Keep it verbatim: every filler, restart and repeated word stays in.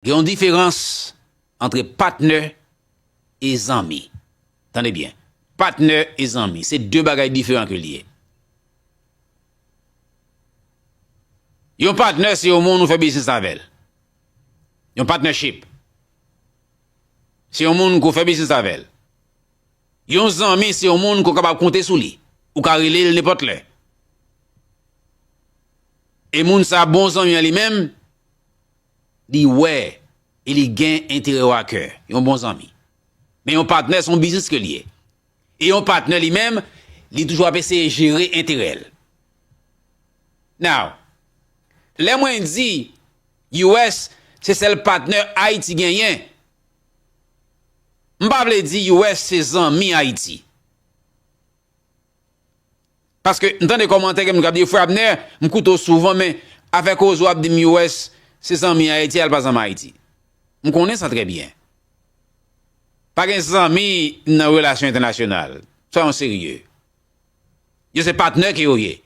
Gen yon diferans ant patnè e zanmi. Tande byen. Patnè e zanmi, se de bagay diferan ke l ye. Yon patnè se yon moun ou fè biznis avè l. Yon partnership. Se yon moun ke w fè biznis avè l. Yon zanmi se yon moun ke w kapab konte sou li. Ou ka rele l nenpòt lè. E moun sa bon zanmi an li menm, li wè e li gen enterè w a kè. Yon bon zanmi. Men yon patnè se yon biznis ke l ye. E yon patnè li menm, li toujou ap eseye jere enterè l. Now, lè mwen di U S se sèl patnè Ayiti genyen, m pa vle di U S se zanmi Ayiti. Paske m tande kòmantè gen moun k ap di, "Frè Abner, m koute w souvan, men afè koze w ap di m U S se zanmi Ayiti, al pa zanmi Ayiti." M konnen sa trè byen. Pa gen zanmi nan relasyon entènasyonal. Soyons sérieux. Yo se patnè ke yo ye.